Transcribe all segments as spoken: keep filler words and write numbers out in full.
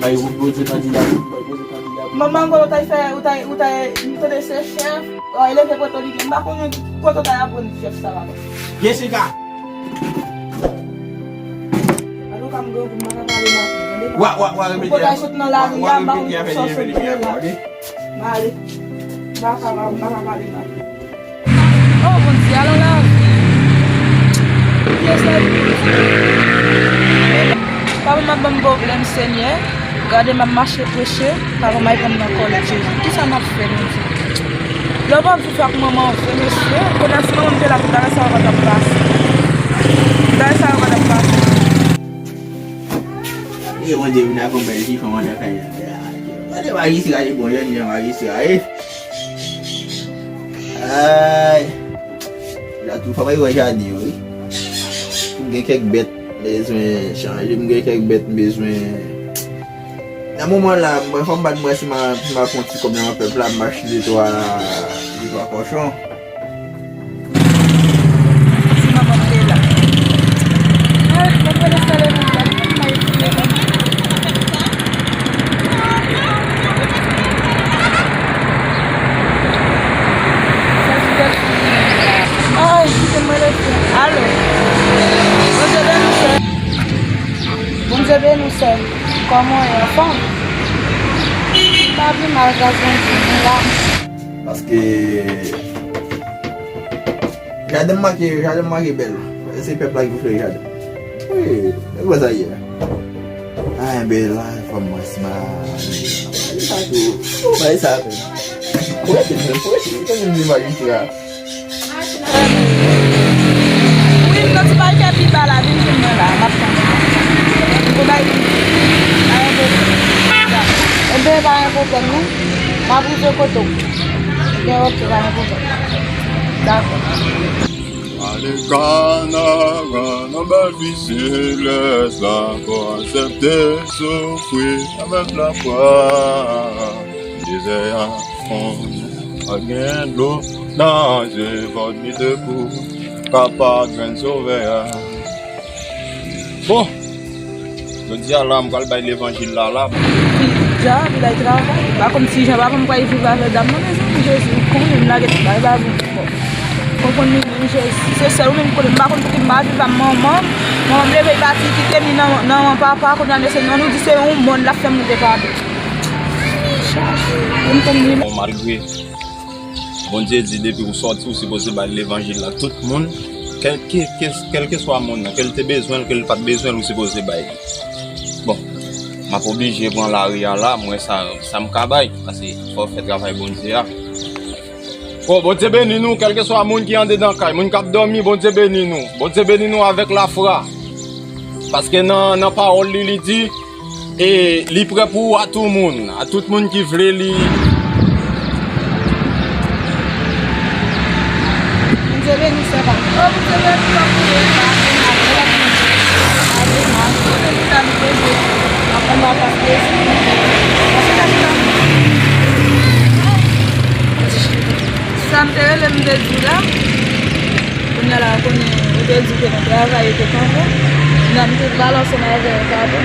Bay ou poze kandida pou, bay poze kandida pou. Manman, ou ta fè, ou ta, ou ta, m tande se chèf, ou eleve poto li gen. M pa konnen kote ou ta aprann chèf sa la. Jessica! Alo, ka m grangou, m pa ka pale nan. Wa, wa, wa, repete. Ou ta sot nan lari a, m pa konnen ki sòs ou gen la. M ale. M pa ka, m pa ka pale nan. Oh, Bondye, alò lavi. Pye sèvi Bondye. Papa m ap ban m pwoblèm, Senyè. Gade m ap mache preche, papa m ay pran m nan kòlèt, Jezi. Kisa m ap fè, Bondye? Lè w p ap viv ak manman w vre, mesye, kounye a si manman m te la, tout bagay sa yo pa t ap pase. Tout bagay sa yo pa t ap pase. E Bondye vin akonpanye ti fanm an nan kay la. Gade majistra, li bon, jèn jan majistra, e. Ay. La tou, fò mwen wè jaden yo, wi. M gen kèk bèt m bezwen chanje, m gen kèk bèt m bezwen. Nan moman la, mwen fò m bat mwen si m a, si m a fè yon ti kòb nan pèp la, m achte de twa, de twa kòchon. Si manman m te la. Ah, mwen konnen sa lè mwen la, mwen pa etire mwen. Ay, kite mwen leve. Alo. Bondye beni w, sè. Bondye beni w, sè. Kòman w ye, anfòm? Pa pi mal, gras Bondye, mwen la. Paske jaden m manke, jaden m manke bèl. Se pèp la ki pou fè jaden. Wi, e konsa ye. Ay, bèl, ay, fanm mwen smart. Sa tou. Ou bay sa menm. Pou rete menm, pou rete. Ou konn moun di majistra. Wi, m nan ti parkè pi ba la, vin jwenn mwen la, m ap tann. M pou bay vin. Pa gen pwoblèm. Enben, pa gen pwoblèm, non. M ap rive kote w. Gen, ok, pa gen pwoblèm. Dakò. Pale kana, kana bèl fi silès la, fò aksepte soufri avèk lafwa. Dezè a fon, pa gen dlo nan zye, fò lite pou kapab jwenn Sovè a. Bon, jodi a la, m pral bay levanjil la, la. Fi djab, li bay travay. Pa konn si jan papa m pral viv avè dam nan, mezanmi, Jezi, ou konnen m lage tout bagay ba vin. Konprann li menm, Jezi. Se sèl ou menm ki konnen, m pa konn pouki m pa viv ak manman m. Manman m leve, li pati, kite m, li nan, nan men papa, kounye a, mesye, nan nou di se yon mòn l ap fè moute pa de. Chache, m konn li. Bon, malgre Bondye di depi ou sòti, ou sipoze bay levanjil la tout moun, kèlke, kè, kèlkeswa moun nan, ke l te bezwen l, ke l pa t bezwen l, ou sipoze bay li. Bon, m ap oblije pran lari a la, m wè sa, sa m ka bay, paske fò w fè travay Bondye a. Bon, Bondye beni nou, kèlkeswa moun ki andedan kay, moun k ap dòmi, Bondye beni nou. Bondye beni nou avèk lafwa. Paske nan, nan pawòl li, li di, e li prè pou a tou moun, a tout moun ki vle li. Bondye beni sè pa. Oh, Bondye beni sè pa. Sa m te rele m te di w la. Kounye a la, konnen, ou te di ke nan travay ou te kanpe. Nan m te pral ansanm avè w tou.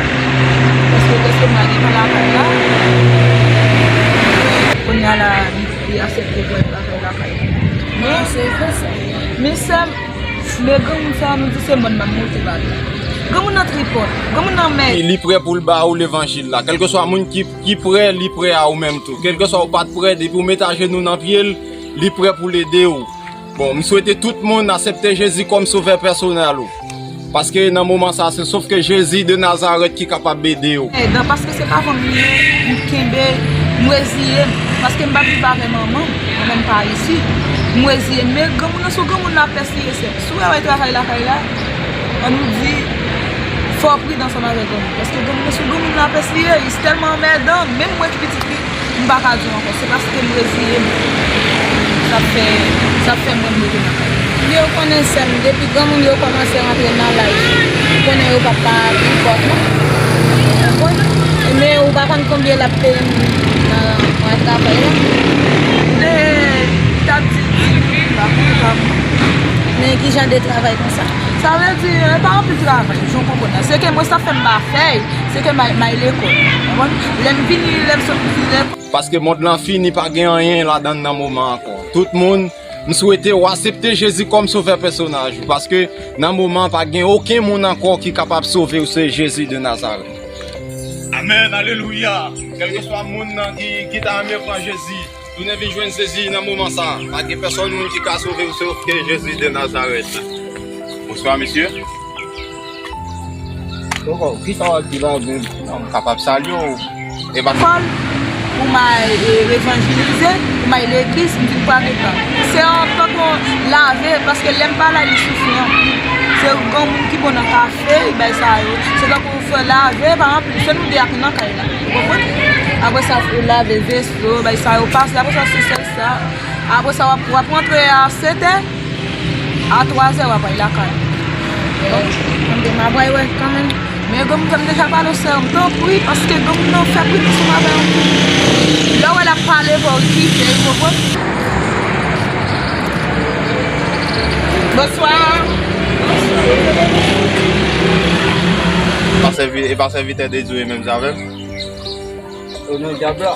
Paske, paske m pa gen nan lakay la. Kounye a la, li, li aksepte pou l lakay, lakay. Men, se vre sa. Men sè m, men granmoun sa, nou di se mòn m ap moute ba li. Granmoun nan tripòt, granmoun nan mèg. Li, li prè pou l ba ou levanjil la. Kèlkeswa moun ki, ki prè, li prè a ou menm tou. Kèlkeswa ou pa t prè, depi ou met ajenou nan pye l, li prè pou l ede w. Bon, m swete tout moun aksepte Jezi kòm sovè pèsonèl ou. Paske nan moman sa, se sof ke Jezi de Nazarèt ki kapab ede w. Edan, paske se pa fanmi m ye, m kenbe, m reziye m. Paske m pa t viv avè manman m, mwen menm pa isit. M reziye m, men granmoun nan sou granmoun lapès li ye sè. Si w wè travay lakay la, ann nou di, fò w pridan ansanm avè granmoun. Paske granmoun nan sou granmoun lapès li ye, li tèlman anmèdan, menm mwen ki pitit li, m pa ka di w ankò, se paske m reziye m. Sa fè, sa fè mwen m rete nan kay. Men ou konnen sè m, depi granmoun yo kòmanse rantre nan laj, ou konnen yo p ap pa tripòt non. Ou konprann? Men ou pa konn konbyen l ap peye m nan mwa travay la. E, t ap di, di, M pa konn pa mwen. Men ki jan de travay konsa? Sa vle di, e pa anpil travay, jan w konprann la. Se ke mwen sa fè m pa fè l, se ke m al, m al lekòl. Konprann? Lè m vini, lè m sot lekòl. Paske mond lan fini, pa gen anyen ladan l nan moman ankò. Tout moun, m swete w aksepte Jezi kòm sovè pèsonaj ou, paske nan moman an, pa gen okenn moun ankò ki kapab sove w, se Jezi de Nazarèt. Amèn, alelouya. Kèlkeswa moun nan ki, ki ta renmen pran Jezi, tounen vin jwenn Jezi nan moman sa a. Pa gen pèsòn moun ki ka sove w, sof ke Jezi de Nazarèt. Bonswa, mesye. Koko, kisa w ap di la menm? Non, m kapab salye w. E pa lekòl pou m al, e, evanjelize, pou m al legliz, m di m pa gen tan. Se yon tankou lave, paske lè m pa la, li soufri anpil. Se yon granmoun ki bon nan kafe, bay sa yo. Se tankou fè lave, pa anpil. Se nou de ak nan kay la. Ou konprann? Apre sa, fè lave veso, bay sa yo pase. Apre sa, se sèl sa. Apre sa, w ap, w ap rantre a sèt è. A twazè w ap al lakay. Bon, m te m ap al wè kanmenm. Men granmoun fè m deja pale w sè m, tanpri, paske granmoun nan fè prim ansanm avè w. Lè w wè l ap pale avè w, kite, w konprann? Bonswa. Pa sèvi, e pa sèvitè de Dye menm jan avè m? O non dyab la.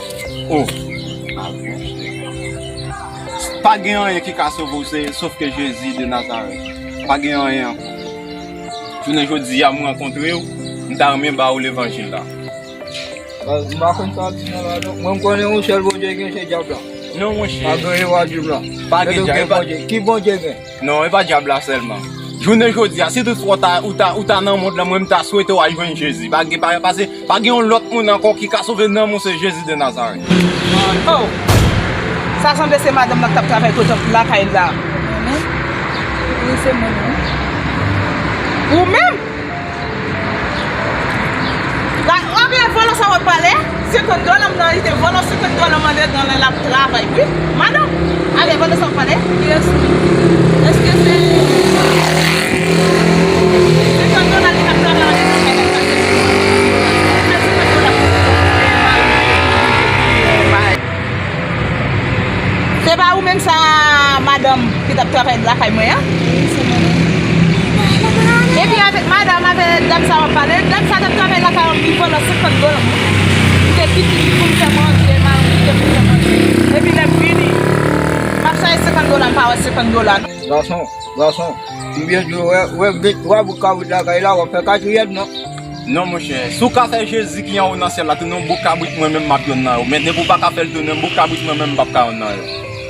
Oh. Pa gen anyen ki ka sove w, se, sof ke Jezi de Nazarèt. Pa gen anyen ankò. Jounen jodi a, m rankontre w, m ta renmen ba w levanjil la. Baz, m pa konn sa w ap di nan la, non. Mwen, m konnen yon sèl Bondye gen, se dyab la. Non, monchè. Pa gen evanjil la. Pa gen dyab, gen pa Bondye. Ki Bondye gen? Non, e pa dyab la sèlman. Jounen jodi a, si toutfwa w ta, ou ta, ou ta nan mond lan, mwen, m ta swete w al jwenn Jezi. Pa gen, pa, pase, pa gen yon lòt moun ankò ki ka sove nanm ou, se Jezi de Nazarèt. Oh! Sa sanble se madanm nan k t ap travay kote lakay la. Mwen menm? Wi, se mwen menm. Ou menm? La, anben vòlò sa w ap pale? Senkant dola m nan, li te vòlò senkant dola m andedan lè l ap travay, wi. Madanm, anben vòlò sa w ap pale? Kiyès li? Èske se senkant dola li t ap travay andedan kay la? Se senkant dola pou mari. Se pa ou menm sa, madanm, ki t ap travay lakay mwen an? Wi, se mwen menm. Epi avèk madanm, avèk dam sa w ap pale, dam sa t ap travay lakay an, li vòlò senkant dola m. Li te kite li pou m fè manje, m al kite pou m fè manje. Epi lè m vini, m ap chache senkant dola, m pa wè senkant dola non. Gason, gason, m byen di w, wè, wè, wè bout kabrit lakay la, w ap fè katriyèm non. Non, monchè. Si w ka fè Jezi ki anwo nan syèl la tounen yon bout kabrit, mwen menm m ap yonn nan yo. Men depi w pa ka fè l tounen yon bout kabrit, mwen menm m p ap ka yonn nan yo.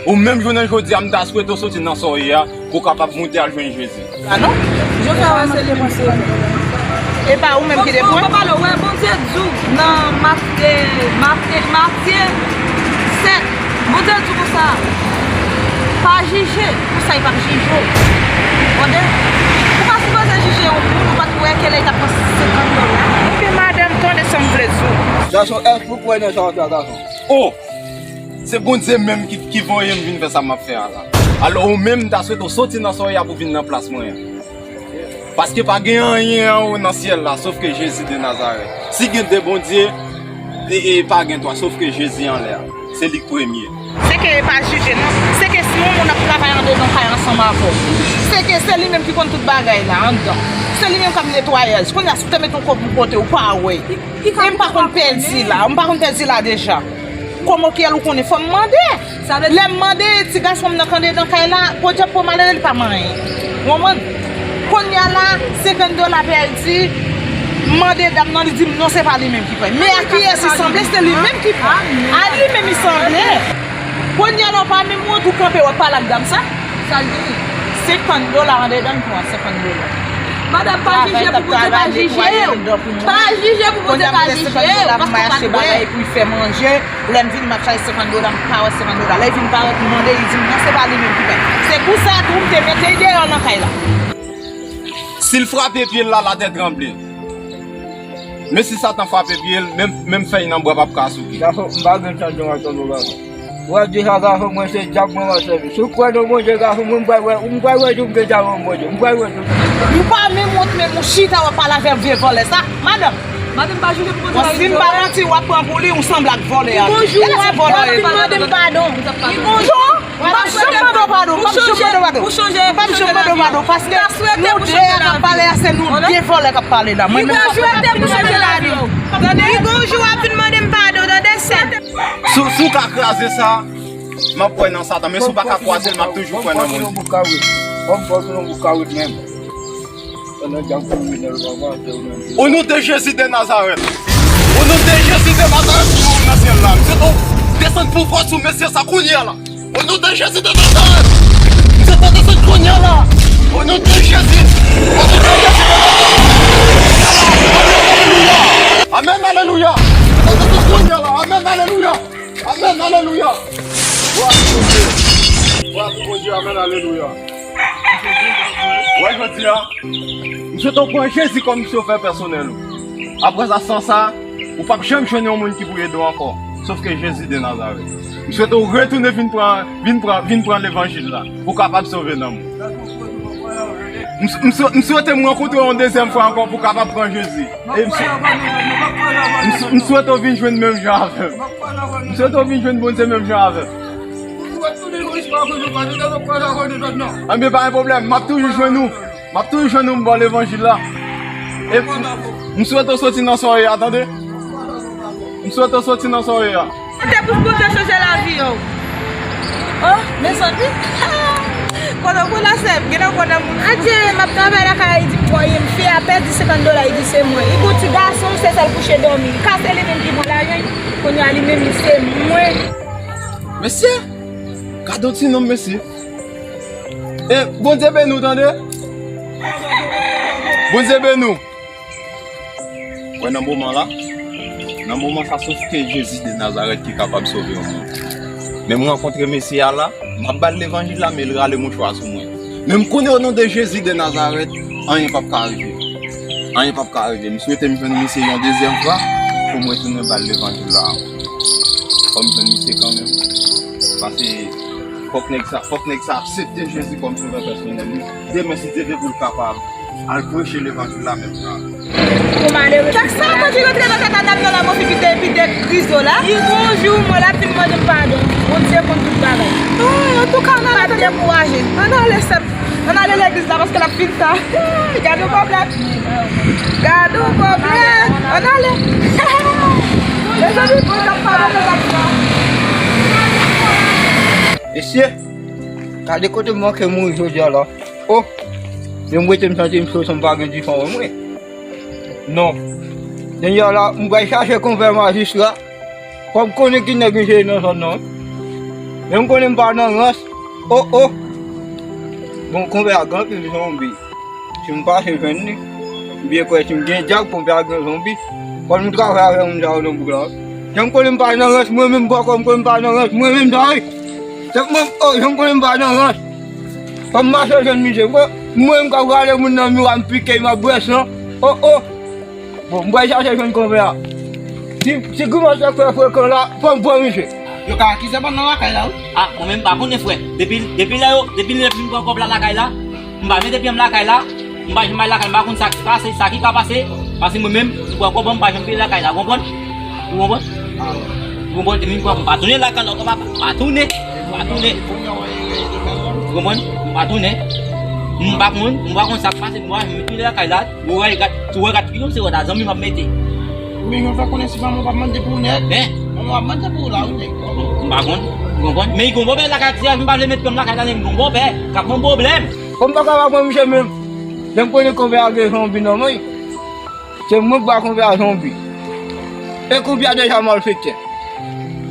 Ou menm jounen jodi a, m ta swete w soti nan sa w ye a pou w kapab moute al jwenn Jezi. A non? Jan w fè wè se li menm se. E pa ou menm ki te pran? Bon, pale, wè, Bondye di w nan Matye, Matye, Matye sèt, Bondye di konsa, pa jije, konsa y p ap jije w. Tande? Ou pa sipoze jije yon moun, ou pa t wè kèlè y t ap pran senkant dola. Ebyen, madanm, tande sa m vle di w. Gason, èske ou kwè nan sa w ap fè a, gason? Oh! Se Bondye menm ki, ki voye m vin fè sa m ap fè a la. Alò, ou menm, m ta swete w soti nan sa w ye a pou w vin nan plas mwen an. Paske pa gen anyen anwo nan syèl la, sof ke Jezi de Nazarèt. Si gen de Bondye, e, e pa gen twa, sof ke Jezi anlè a. Se li k premye. Se ke e pa jije non. Se ke si yon moun ap travay andedan kay ansanm avè w, se ke se li menm ki konn tout bagay la anndan. Se li menm k ap netwayaj. Kounye a, si w te met yon kòb yon kote, ou pa wè. E m pa konn pèdi la. M pa konn pèdi la deja. Kòman ki al ou konnen? Fò m mande. Lè m mande ti gason m nan k andedan kay la, podyab pran malere, li pa manyen. Ou konprann? Kounye a la, senkant dola pèdi, m mande dam nan, li di m non, se pa li menm ki pran. Men a kiyès li sanble, se li menm ki pran. A li menm li sanble. Kounye a la, w pa menm wont, ou kanpe, w ap pale ak dam sa. Sa l di? Senkant dola andedan, m pran senkant dola. Madanm, pa jije pou Bondye pa jije w. Pa jije pou Bondye pa jije w. Paske w pa t pran bagay pou l fè manje. Lè m vini, m ap chache senkant dola, m pa wè senkant dola. Lè l vin parèt, m mande, li di m non, se pa li menm ki pran. Se pou sa tou, m te mete l deyò nan kay la. Si l frape pye l la, latè tranble. Men si Satan frape pye l, menm, menm fèy nan bwa p ap ka souke. Gason, m pa gen tan di w ansanm, gason. W ap di sa, gason, mwen se dyab mwen w ap sèvi. Si w kwè nan Bondye, gason, mwen m pral wè, m pral wè si m gen dyab nan Bondye. M pral wè si. M pa menm wont, menm ou chita, w ap pale avè vye vòlè sa. Madanm. Madanm, pa jije pou Bondye pa jije w. Si m pa manti, w ap pran pou li, ou sanble ak vòlè a. Li gon jou w ap, w ap vin mande m padon. Li gon jou. M p ap janm mande w padon, m p ap janm mande w padon. M p ap janm mande w padon, paske nou de a k ap pale a, se nou de vòlè k ap pale la. Mwen menm, m p ap mande w padon. Tande? Li gon jou w ap vin mande m padon, tande, sè. Si, si w ka kraze sa, m ap kwè nan Satan, men si w pa ka kwaze l, m ap toujou kwè nan Bondye. Kòm fòs ou nan bouk kawit menm. Au nom de Jésus de Nazareth. Au nom de Jésus de Nazareth ki nan syèl la. M swete w desann pouvwa sou mesye sa kounye a la. Au nom de Jésus de Nazareth. M swete w desann kounye a la. Au nom de Jésus. Au nom de Jésus de Nazareth. Amen, alelouya. M swete w desann kounye a la. Amen, alelouya. Amen, alelouya. Glwa pou Bondye. Glwa pou Bondye. Amen, alelouya. Wè, jodi a, m swete w pran Jezi kòm sovè pèsonèl ou. Apre sa, san sa, ou p ap janm jwenn yon moun ki pou ede w ankò, sof ke Jezi de Nazarèt. M swete w retounen vin pran, vin pran, vin pran levanjil la, pou w kapab sove nanm ou. M, m, m swete m rankontre w yon dezyèm fwa ankò pou w kapab pran Jezi. E m, m, m swete w vin jwenn menm jan avè m. M swete w vin jwenn Bondye menm jan avè m. Anben, pa gen pwoblèm, m ap toujou jwenn ou. M ap toujou jwenn ou, m ba w levanjil la. E m, m swete w soti nan sa w ye a, tande. M swete w soti nan sa w ye a. Kote pou Bondye chanje lavi w. Oh, mezanmi. Kote w konn a sè m, gen nan konnen moun. Adje, m ap travay lakay la, li di m bòy, m fè a pèdi senkant dola, li di se mwen. Li gon ti gason, se sèl kouche dòmi. Li kase li menm ki pran lajan, kounye a li menm li se mwen. Mesye, gade yon ti nonm, mesye. E Bondye beni w, tande. Bondye beni w. Wè, nan moman la, nan moman sa, sof ke Jezi de Nazarèt ki kapab sove yon moun. Men m rankontre mesye a la, m ap ba l levanjil la, men l rale mouchwa sou mwen. Men m konnen o non de Jezi de Nazarèt, anyen p ap ka rive. Anyen p ap ka rive. M swete m jwenn misye yon dezyèm fwa pou m retounen ba l levanjil la ankò. Fò m jwenn misye kanmenm. Paske fòk nèg sa, fòk nèg sa aksepte Jezi kòm sovè pèsonèl li. Demen, si Dye vle, pou l kapab al preche levanjil la menm jan. Pou malere. Kèk sa konn rantre nan tèt a dam nan la, mwen figi te epi de krizo la. Li gon jou, mwen la fin mande m padon. Bondye konn tout bagay. Oh, antouka, ann ale, pa dekouraje. Ann ale, sè m. Ann ale legliz la, paske l ap fin ta. Gade yon pwoblèm. Gade yon pwoblèm. Ann ale. Mezanmi, Bondye ap padone zak sa. Mesye, gade kote m manke mouri jodi a la. Oh, men m rete m santi m cho san m pa gen dife wè mwen. Non. Dènye a la, m pral chache konvè majistra. Fò m konnen ki nèg misye ye nan zòn nan wi. Men m konnen m pa nan rans. Oh, oh. Bon, konvè a gen anpil zonbi. Si m pase jwenn li, m byen kwè si m gen djab, konvè a gen zonbi. Fò nou travay avè moun sa yo nan bouk la wi. Jan m konnen m pa nan rans, mwen menm poko m konnen m pa nan rans, mwen menm sa wi. Se mwen, oh, jan m konnen m pa nan rans. Fò m mache jwenn misye. Mwen, mwen m ka rale moun nan mi a, m pike, m ap bwè san. Oh, oh. Bon, m pral chache jwenn konvè a. Si, si Grimas ap fè frekan la, fò m pran misye. Yo ka akize bann nan lakay la, wi. Ah, mwen menm m pa konnen, frè. Depi, depi lè yo, depi lè m fin pran kòb la lakay la, m pa mete pye m lakay la, m pa janm al lakay, m pa konn sa k pase, sa ki ka pase, paske mwen menm, m pran kòb, m pa janm vin lakay la, ou konprann? Ou konprann? Ou konprann? Depi m pran, m pa tounen lakay la ankò, papa, m pa tounen, m pa tounen. Ou konprann? M pa tounen. M pa konn, m pa konn sa k pase, m pa janm vin lakay la. Ou wè, gad, ou wè, gad, ki nonm se wè la, zanmi m ap mete. Men yo fè konnen si manman w p ap mande pou ou nèt. Hein? Manman w ap mande pou ou la, wi, nèg. M pa konn, ou konprann? Men li gon bòbè lakay ti a, m pa vle met pye m lakay la, nèg, gon bòbè k ap ban m pwoblèm. Kòm m pa ka pa pran misye menm, lè m konnen konvè a gen zonbi nan men l, se mwen k ba konvè a zonbi. E konvè a deja malfektè.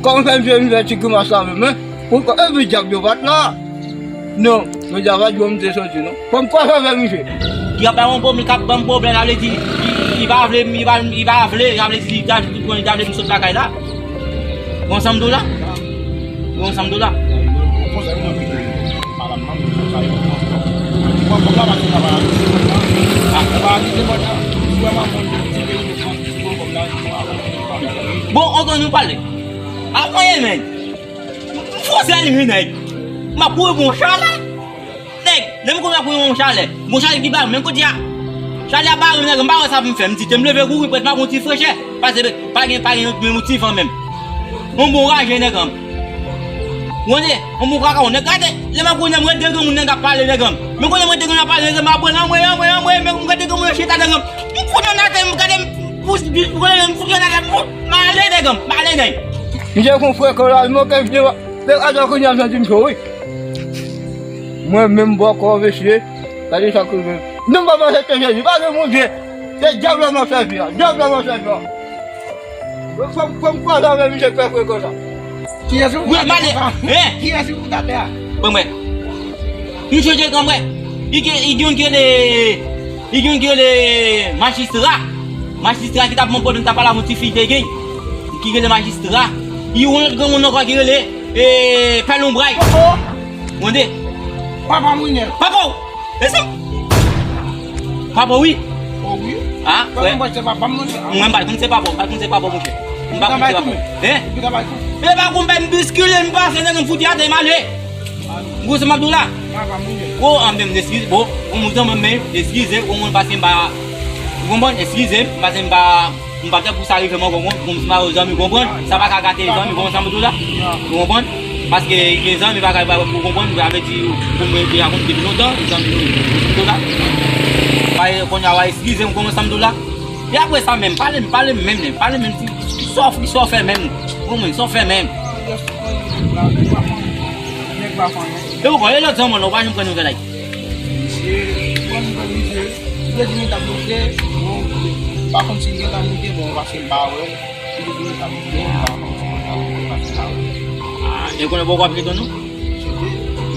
Kòman fè misye vin fè ti grimas la menm, hein? Poukò epi dyab yo pa t la? Non, men dyab pa t di w m te soti non. Fò m kwaze avè misye. Dyab la yon pwoblèm, k ap ban m pwoblèm, sa vle di, li, li pa vle, li pa, li pa vle, sa vle di, li ta, li ta vle m sot lakay la. Ou ansanm tou la? Ou ansanm tou la? Bon, antann nou pale. Ap mwen, nèg. M fòse anime, nèg. M ap kouri pou yon chalè. Nèg, lè m konnen m ap kouri yon chalè. Bon chalè ki ba m, menm kote a. Chalè a ba m, nèg, m pa wè sa pou m fè. M di, te m leve kouri, prèt m ap yon ti frechè. Pase, pa gen, pa gen menm yon ti van menm. Yon bon raje, nèg, an. Konnen, yon moun kaka, yon nèg gade, lè m ap konnen, mwen de granmoun nèg ap pale, nèg an. Men konnen mwen de granmoun ap pale, nèg an, m ap pran anmwe, anmwe, anmwe, men m gade granmoun yo chita, nèg an. M fout nan atè, m gade, m pous, m pous, m fout nan atè, m fout, m ale, nèg an, m ale, nèg. Misye kon frè kò la, mwen kè vye, lè ajan kounye a, m santi m cho, wi. Mwen menm bòkò, mesye, gade sa k rive. Non, m pa pase tè Jezi, pa gen Bondye. Se dyab la m ap sèvi a, dyab la m ap sèvi a. Fò m, fò m kwaze avè misye pè fre konsa. Kiyès ou Wi, gade male. Papa? Hein? Kiyès ou gade a? Bon, mwen. M chonje granmè. Li gen, li gen youn ki rele, li gen youn ki rele majistra. Majistra ki t ap mande pòdon ta pale avèk yon ti fi te gen. Ki rele majistra. Li yon lòt granmoun ankò ki rele, eh, pè lonbray. Oh, oh. Mande. Papa Mourinel. Papa w. E sa? Papa, wi. Oh, wi. Ah, frè. Mwen pa konn se papa, mwen pa konn se papa, mwen pa konn se papa, monchè. Mwen pa konn se papa. Hein? Ou ki travay tou? E pa konn, ben, m biskile, m pase, nèg, m fout atè, m ale. Ou konn sa m ap di w la? Papa, mwen. Oh, an, men, eskize, bon, bon, moun, men, eskize, bon, moun, paske m pa, ou konprann? Eskize m, paske m pa, M pa t pou sa rive m ankò, konprann? Kòm si m pa yon zanmi, konprann? Sa pa ka gate zanmi, konprann sa m di w la? Ou konprann? Paske gen zanmi pa ka, pa, ou konprann? Sa vle di, ou konn mwen deja konn depi lontan, zanmi nou, ou konn di w la? Paske kounye a, w a eskize m, konprann sa m di w la? E apre sa menm, pale m, pale m menm, menm, pale m menm, si, si sa w, si sa w fè menm, ou konprann, sa w fè menm. E ou konn, e lòt zanmi w lan, ou pa janm pran nouvèl a l? Misye, mwen, mwen, misye, li te di li t ap moute, bon, m pa konn si li gentan moute, bon, paske m pa wè l. Li te di li t ap moute, m pa konn si li gentan moute, paske m pa wè l. Ah, e konnen poko ap kite nou? Misye,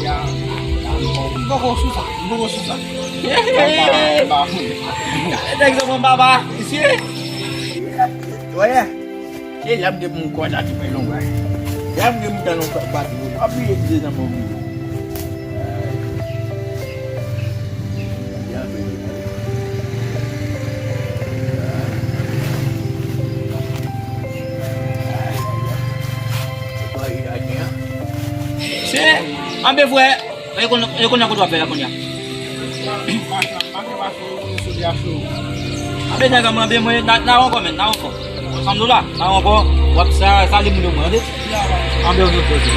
ya, ya, m poko sou sa, m poko sou sa. M pa, m pa, m pa. Gade nèg sa pran baba, mesye. Wè. Se la m gen pou m kòd la ti pè lonbray. La m gen pou m tann yon pati wouj. Apiye ti de nan men w. Se anbe frè. E konnen, e konnen kote w ap fè la kounye a. Anbe nèg an mande mwen, n a, n a ankò, men, n a ankò. Sa m di w la, n a ankò. W ap sa, sali moun yo mwen, tande? Anbe yon lòt kote.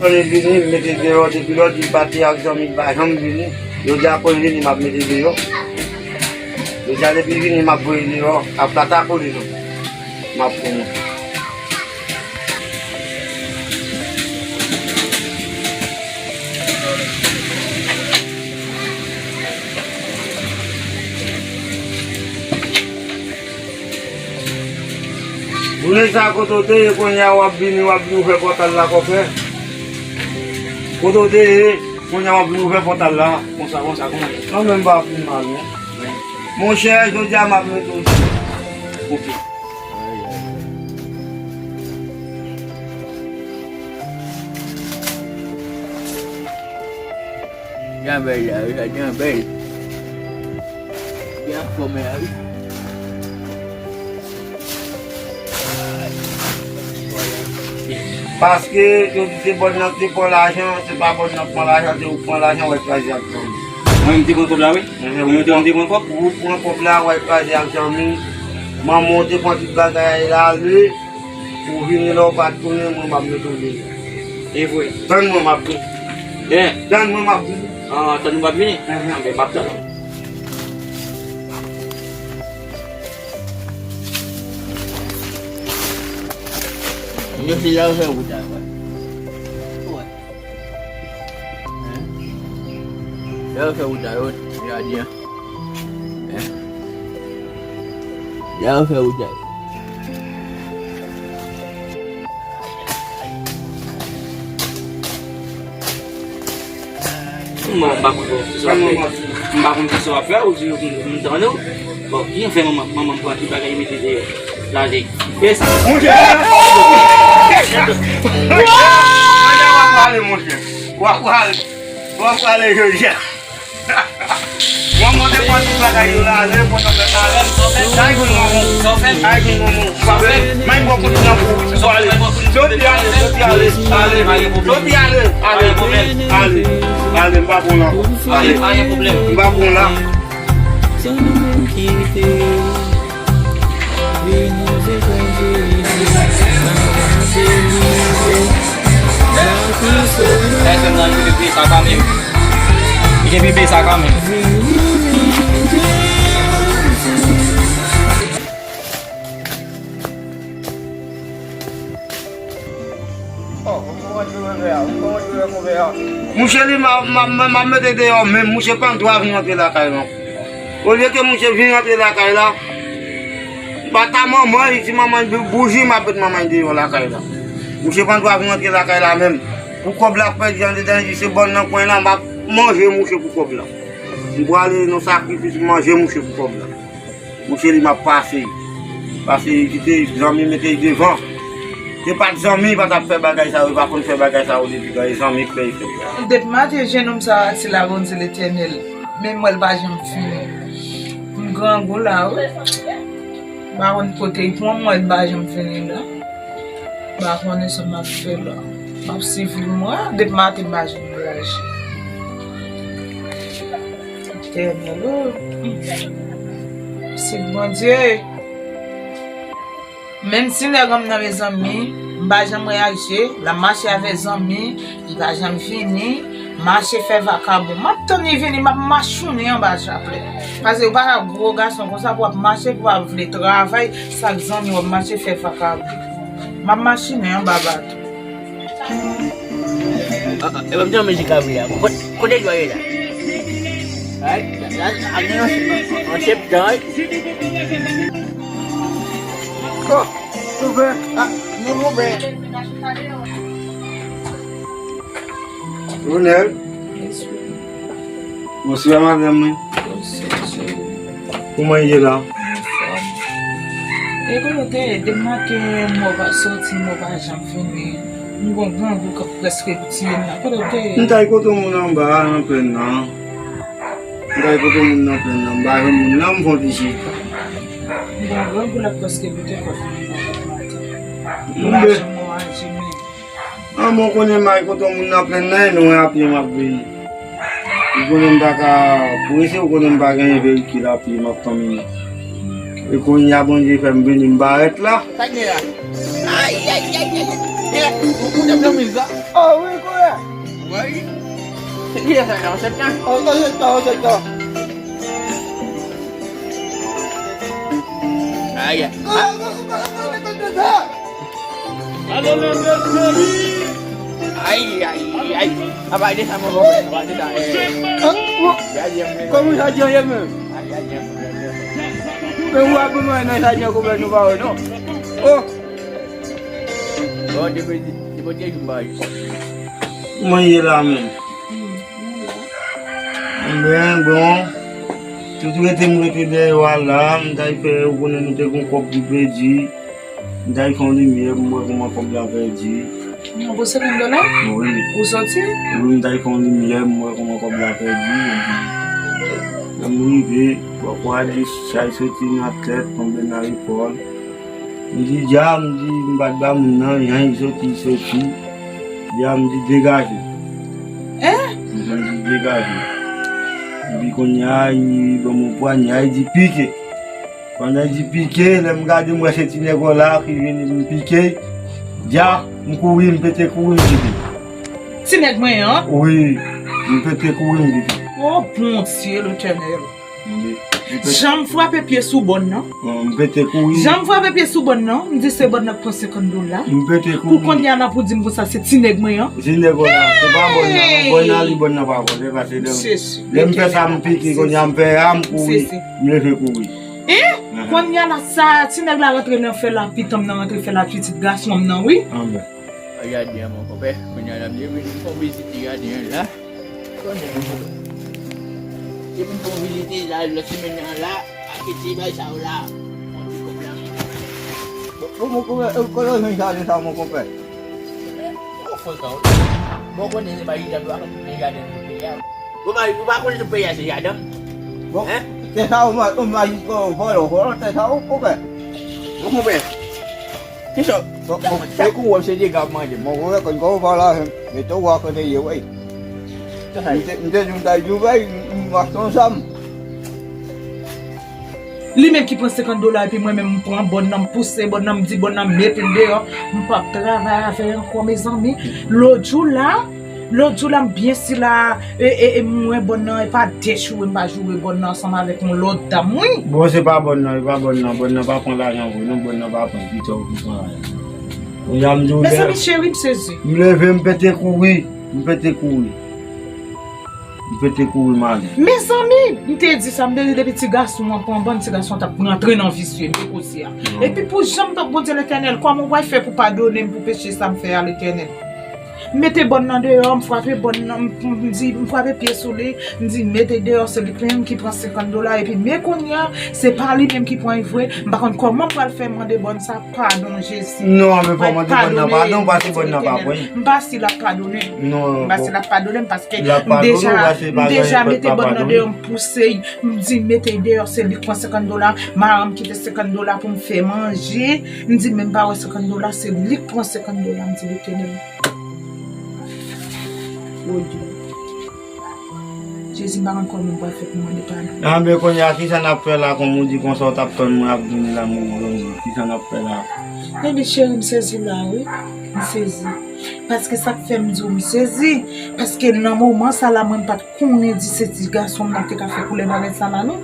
Mwen vini, m mete deyò, depi lòt li pati ak zanmi, li pa janm vini. Jodi a, pou l vini, m ap mete deyò. Jodi a, depi l vini, m ap voye deyò. Ap plata pou li, non. M ap konnen. Jounen sa kote w te ye, kounye a w ap vini, w ap vin ouvè pòtal la kòfè. Kote w te ye, kounye a w ap vin ouvè pòtal la. Konsa, konsa, kòman? Non, men m pa vin mal, non. Monchè, jodi a m ap mete w sou. Ok. Jan bèl la wi, sa jan bèl. Jan fòme la wi. Paske yo di se bòn nan ki te pran lajan, se pa bòn nan ki pran lajan, se ou ki pran lajan, w al kraze ak zanmi. Mwen menm te pran kòb la wi. Mwen menm te pran kòb. Ou pran kòb la, w al kraze ak zanmi. Manman w te pran tout bagay la, ale. Ou vini la, ou pa tounen, mwen m ap mete w deyò. E vre. Tann mwen, m ap vini. Tann mwen, m ap vini. Ah, tann ou m ap vini? Anben, m ap tann ou. Yo se la yo fè wout la, wè. Lè yo fè wout la, yo, yo a di an. Lè yo fè wout la. Mwen, m pa konn kisa w ap fè. M pa konn kisa w ap fè, ou di m tann ou. Bon, ki jan fè manman, manman m pran tout bagay mete deyò? Lale. E sa. Monchè! Monchè, w ap pale, monchè. W ap pale. W ap pale jodi a. Manman te pran tout bagay yo la, ale, pran nan fè ale. Ay, grann manman. Ay, grann manman. Papa, may bò kout nan pou. So ale. Soti ale, soti ale. Ale. Soti ale. Ale. Ale. Ale, m pa bon la. Ale. M pa bon la. Pèsonn nan li vle peye sa kanmenm. Li gen pou peye sa kanmenm. Mouche li, m a, m a, m a, m a mete deyò menm, mouche pa gen dwa vin rantre lakay lan. Olye ke mouche vin rantre lakay la, m pa ta manman, li di manman bouji, m ap met manman deyò lakay la. Mouche pa gen dwa vin rantre lakay la menm. Pou kòb la k pèdi andedan, li di se bòn nan kwen la, m ap manje mouche pou kòb la. M prale nan sakrifis, m manje mouche pou kòb la. Mouche li m ap pase. Pase kite zanmi mete devan. Se pa t zanmi pa t ap fè bagay sa yo, pa konn fè bagay sa yo depi tan, e zanmi k fè efè. Depi maten jennonm sa a ati la, Bondye Letènèl, men m wè l pa janm fini. M grangou la wi. M pa konn kote l pran mwen, m pa janm fini la. M pa konnen sa m ap fè la. M ap sifri mwen depi maten m pa janm raje. Letènèl o. Se Bondye. Menm si nèg an m nan mezanmi, m pa janm reyaji, l ap mache avèk zanmi, li pa janm vini, mache fè vakabon. M ap tann li vini, m ap machounen anba chaplè. Paske ou pa ka gwo gason konsa pou w ap mache, pou w ap vle travay, sa k zanmi w ap mache fè vakabon. M ap machounen anba bato. Ah, ah, e pa m te nan mizik la vre a. Kot-, kote Jwa ye la? Ay, la, la, la, gen yon, yon septan, wi. Oh, soupe. Ah, nou soupe. Ronel. Bonswa, madanm mwen. Bonswa, cheri. Kòman w ye la? Anfòm. E kote w te ye? Depi maten, mwen pa soti, mwen pa janm vini. M gon grangou k ap prèske tiye m la. Kote w te ye? M t al kote yon moun anba a, nan plèn nan. M t al kote yon moun nan plèn nan. M pa jwenn moun nan, m fè yon ti chita. M gon grangou l ap prèske boute kò m nan depi maten. M pa janm wè w al jime. An, bon, konnen m al kote yon moun nan plèn nan, e nou wè a pye m ap vini. Ou konnen m pa ka prese, ou konnen m pa genyen veyikil, a pye m ap kanmennen. E kounye a Bondye fè m vini, m parèt la. Sa gen la? Ay, ay, ay, ay, ay. E, ou, ou te pran miz la? Oh, wi, kouwè. Wi. Se ki lè sa, nan sèt tan? Oh, nan sèt tan, nan sèt tan. Ay, ay. Kouwè, kouwè, kouwè, kouwè, kouwè, kouwè. Ay, ay, ay. Apa de sa, mon konpè? Apa de sa? Eh. Ah, bon. Kòman sa di ye menm? Ay, ay, ay. Men ou ap mwen nan sa di konpè nou pa wè non. Oh. Bon, depi, depi te jou bay. Mwen ye la menm. Ebyen, bon. Tout rete m rete dèyè w a la, m t al fè, ou konnen nou te gon kòb pou pèdi. M t al fè yon limyè pou m wè kòman kòb la pèdi. Yon bon senkann dola? Wi. Ou soti? Wi, m t al fè yon limyè pou m wè kòman kòb la pèdi. Lè m rive, bò kwa di chay soti nan tèt, tonbe nan epòl. M di, dja, m di, m pa t ba moun nan, jan li soti, li soti. Dja, m di, degaje. Hein? M di, degaje. Epi kounye a, li ban m yon pwanyè, li di, pike. Pandan l di pike, lè m gade, m wè se ti nèg la ki vin, m pike. Dja, m kouri, m pete kouri, m kite. Ti nèg mwen an? Wi, m pete kouri, m kite. O Bondye Letènèl! Jan m frape pye sou bòn nan. M pete kouri. Jan m frape pye sou bòn nan, m di se bòn nan k pran senkann dola. M pete kouri. Pou kounye a la pou di m konsa se ti nèg mwen an. Ti nèg la, se pa bòn nan, bòn nan li, bòn nan pa vòlè, paske lè, lè m fè sa, m pike, kounye a m fè a, m kouri, m leve kouri. Hein? Kounye a la, sa, ti nèg la rantre nan fè lapitan m nan, rantre fè lapitit gason m nan, wi. Anben. Jaden an, mon konpè. Kounye a la, m te vin fè yon vizit jaden an la. Konnen, mon konpè. Te vin fè yon vizit la, lòt semèn nan la, a kite bay sa yo la. Yon ti kòb la. Bon, mon konpè, e kote w jwenn jaden sa, mon konpè? Ou frekan, wi. Bon, konnen se pa jaden, ou pa konn jaden nan peyi a. Ou pa, ou pa konn tout peyi a se jaden? Bon, hein? Se sa ou ma-, ou majistra, ou vòlò, vòlò, se sa ou konpè. Ou konpè? Kisa? Bon, bon, se kou w ap se dega ap manje. Bon, ou konn kòman ou pale avè m. Mete w a kote ye, wi. M te, m te di w m ta di w, wi, m, m achte yon zam. Li menm ki pran senkant dola epi mwen menm m pran bòn nan, m pouse bòn nan, m di bòn nan mete l deyò. M p ap travay avè l ankò, mezanmi. Lòt jou la, lòt jou la, m byen sila, e, e, e, m wè bòn nan, e pa de joure m pa joure bòn nan ansanm avèk yon lòt dam, wi. Bon, se pa bòn nan, e pa bòn nan. Bòn nan pa pran lajan vre, non, bòn nan pa pran, pito ki pran lajan. Kounye a m di w, mezanmi, cheri, m sezi. M leve, m pete kouri, m pete kouri. M pete kouri m ale. Mezanmi, m te di sa, m te di depi ti gason an pran bòn, ti gason an t ap rantre nan visye, m te koze a. Non. Epi pou jan m tank Bondye Letènèl, kòman w pral fè pou padone m pou peche sa m fè a, Letènèl? M mete bòn nan deyò, m frape bòn nan, m, m, m di, m frape pye sou li, m di, mete deyò, se li menm ki pran senkant dola, epi men kounye a, se pa li menm ki pran l vre, m pa konn kòman m pral fè mande bòn sa padon, Jezi. Non, men fò mande bòn nan padon, paske bòn nan pa pran. M pa si l ap padone m. Non, m pa si l ap padone m, paske m deja, m deja mete bòn nan deyò, m pouse, m di, mete deyò, se li k pran senkant dola, madanm kite senkant dola pou m fè manje, m di, men m pa wè senkant dola, se li k pran senkant dola, m di, Letènèl. Woy, Jezi, m pa konn kòman m pral fè pou mande padon. Anben, kounye a, kisa n ap fè la, kòm ou di konsa, ou t ap tann mwen ap vini la, mwen vini. Kisa n ap fè la? Ebyen, cheri, m sezi la, wi. M sezi. Paske sa k fè m di w m sezi, paske nan moman sa la, mwen m pa t konnen di se ti gason m nan te ka fè koulè bagay sa la, non.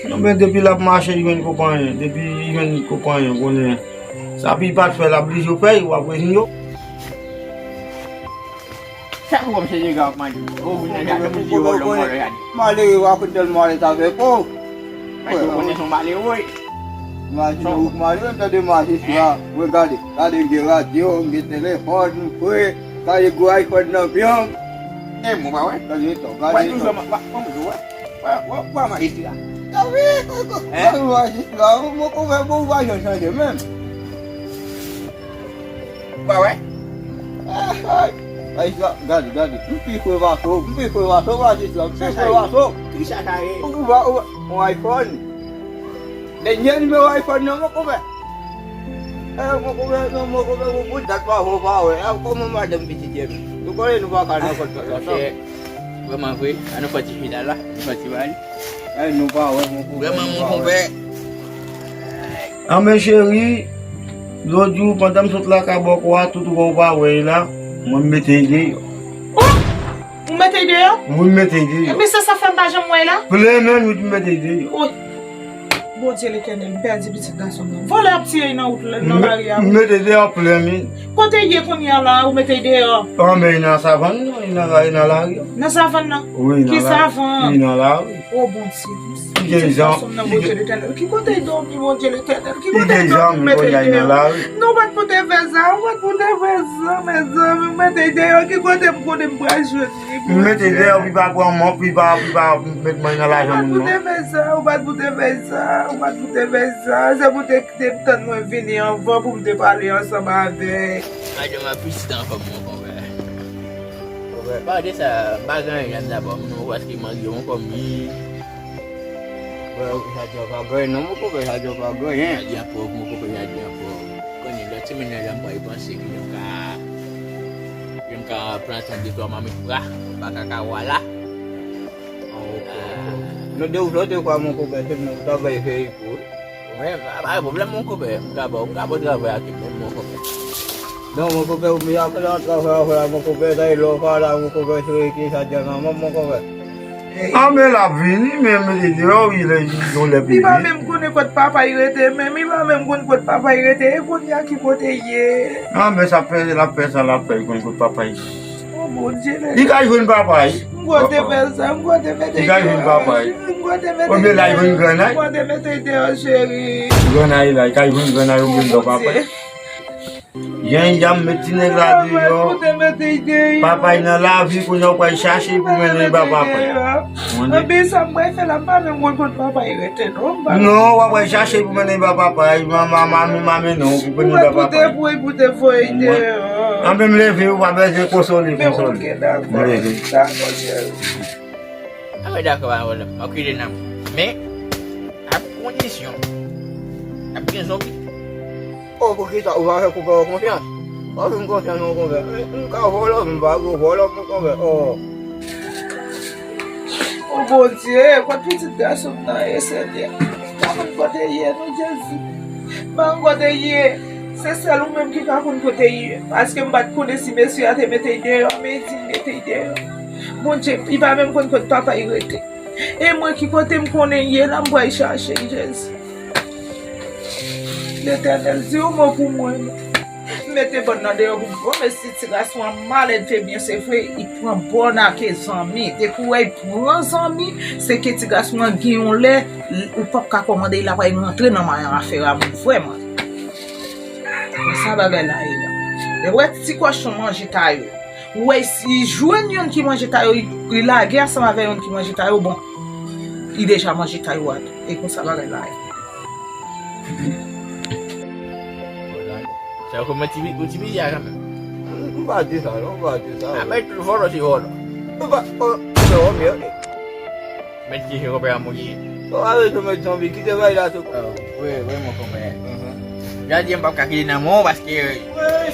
Non, men depi l ap mache, li jwenn konpanyen. Depi li jwenn konpanyen, konnen sa pi pa t fè, l ap blije fè, w ap reziye w. Chak fwa m se dega ap manje. Ou vin nan jaden pou di yo lòm vòlò jaden. Malere, w ap tèlman alèz avèk ou. Paske ou konnen se yon malere. Imajine ou k malere, m tande majistra. Wè, gade, gade, m gen radyo, m gen telefòn, m fre, gade gwo iPhone nan pye m. E mwen pa wè. Gade to, gade to. Wè, wè, wè, wè majistra. Gade, gade majistra, mwen konprann bon, ou pa janm chanje menm. Ou pa wè? Ay, ay. Ay, sa, gade, gade. M pi fre pase w, m pi fre pase w, majistra, m pi fre pase w. Kisa sa ye? Ou pa, ou pa, yon iPhone. Dènye nimewo iPhone nan, mon konpè. Eh, mon konpè, non, mon konpè, ou pou dat pa vo pa wè. Ah, kòman madanm pitit ye menm? Nou konnen nou pa ka nan kòt kòt ansanm. Vrèman vre, an nou fè ti fidèl la, nou fè ti bal. Ay, nou pa wè, mon konpè. Vrèman, mon konpè. Anben cheri, lòt jou, pandan m sot lakay bòkò a, tout wè ou pa wè l la, mwen m mete l deyò. Oh! Ou mete l deyò? Wi, m mete l deyò. Ebyen, se sa fè m pa janm wè l la? Plen menm, wi, m mete l deyò. Oh! Bondye Letènèl, m pèdi pitit gason m nan. Vòlè ap tiye nan wout la, nan lari a, wi. M mete l deyò plen, wi. Kote l ye kounye a la, ou mete l deyò? Anben, li nan savann nan, li nan, li nan lari a. Nan savann nan? Wi, nan lari. Ki savann? Li nan lari. O Bondye, pitit gason m nan, Bondye Letènèl. Ki kote l dòmi, Bondye Letènèl? Ki kote l dòmi, ou mete l deyò? Non, ou pa t pou te fè sa, ou pa t pou te fè sa, mezanmi, ou mete l deyò. Ki kote m konnen m pral jwenn li, Bondye? M mete l deyò, pou l pa pran mò, pou l pa, pou l pa met mwen nan lajan moun, non. Ou pa t pou te fè sa, ou pa t pou te fè sa, ou pa t pou te fè sa. Se pou te kite m tann mwen vini anvan pou m te pale ansanm avèk. Madanm ap pitit anfòm, mon konpè. Konpè, pa de sa, m pa gen anyen dabò, m non, paske m anrive, mon konpè, m. Konpè, ou sa di w pa gen anyen non, mon konpè, sa di w pa gen anyen. Sa di an pòv, mon konpè, sa di an pòv. Konnen lòt semèn nan, jan m pral panse ki jan m ka, jan m ka plante yon de twa mamit pra, pa kakawa la. Ah, ok, ok. Non, de ou lòt fwa, mon konpè, se moun ou ta bay fè pou. Wi, pa, pa gen pwoblèm, mon konpè. M ka ba w, m ka ba w travay ak li menm, mon konpè. Non, mon konpè, ou mete apèl an travay, travay, mon konpè, sa e lè w pa la, mon konpè, se ki sa djè nan manm, mon konpè. Anben l ap vini, men mete deyò, wi, lè, yon lè pi vit. Li pa menm konnen kot papa l rete, menm li pa menm konn kot papa l rete, e kounye a ki kote l ye? Anben sa fè, l ap fè sa, l ap fè, li konn kot papa l ye. O Bondye, li ka jwenn papa l. M kwè w te fè sa, m kwè w te mete l deyò. Li ka jwenn papa l. M kwè w te mete l deyò. Oubyen l al jwenn grann la. M kwè w te mete l deyò, cheri. Grann la, li ka jwenn grann la, oubyen l papa l. Jan, jan m met ti nèg la deyò. Papa l nan lavi, kounye a w pral chache pou mennen l ba papa l. Anben, sa m pral fè la, m pa menm konn kot papa y rete, non. M pa Non, w ap al chache pou mennen ba papa y, ma, ma, mami, mami, non, pou mennen ba papa y. Pou te voye, pou te voye deyò. Anben, m leve, ou pa bezwen konsole, konsole. M leve. Dakò, cheri. Anben, dakò, pa pwoblèm. M ap kite nan men. Men, ak kondisyon. Ap gen zonbi. Oh, poukisa ou pa fè konpè w konfyans? Ou pa fè m konfyans non, konpè. M, m ka vòlò, m pa gwo vòlò, mon konpè. Oh. Oh, Bondye, kot pitit gason m nan ye, Senyè? M pa konn kote l ye, non, Jezi. M pa konn kote l ye. Se sèl ou menm ki ka konn kote l ye. Paske m pa t konnen si mesye a te mete l deyò, men l di l mete l deyò. Bondye, li pa menm konn kot papa l rete. E mwen, ki kote m konnen l ye la, m pral chache l, Jezi. Letènèl, di yon mo pou mwen, non. Mete bòn nan deyò pou m. Bon, men si ti gason an malèd, te byen, se vre, li pran bòn ak zanmi. Depi w wè l pran zanmi, se ke ti gason an gen yon lè, ou p ap ka kòmande, l ap al rantre nan mayon afè a moun, vrèman. Men sa bagay la ye la. E wè ti kòchon manje ta yo. Ou wè, si jwenn youn ki manje ta yo, li, li lage ansanm avè youn ki manje ta yo, bon, li deja manje ta yo a tou. E konsa bagay la ye. Sa yo kòmanse ti, ti bizar kanmenm. M pa di sa, non, m pa di sa. A, men tout vòlò se vòlò. M pa, oh, non, men, men ki se konpè a mouri. Bon, ale, nou met zanmi, kite bay la tou. Oh, wi, wi, mon konpè. Jan di m p ap ka kite nan men w paske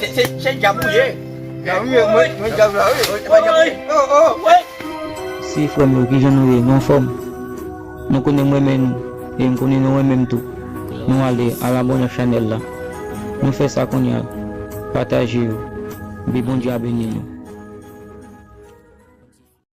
se, se, se dyab ou ye. Dyab ou ye, mwen, mwen dyab la, wi. Oh, oh, wi. Si frè m yo, kijan nou ye? Nou anfòm? Nou konnen m renmen nou, e m konnen nou renmen m tou. Nou ale al abòne ak chanèl la. Nou fè sa kounye a. Pataje yo. Epi Bondye a beni nou.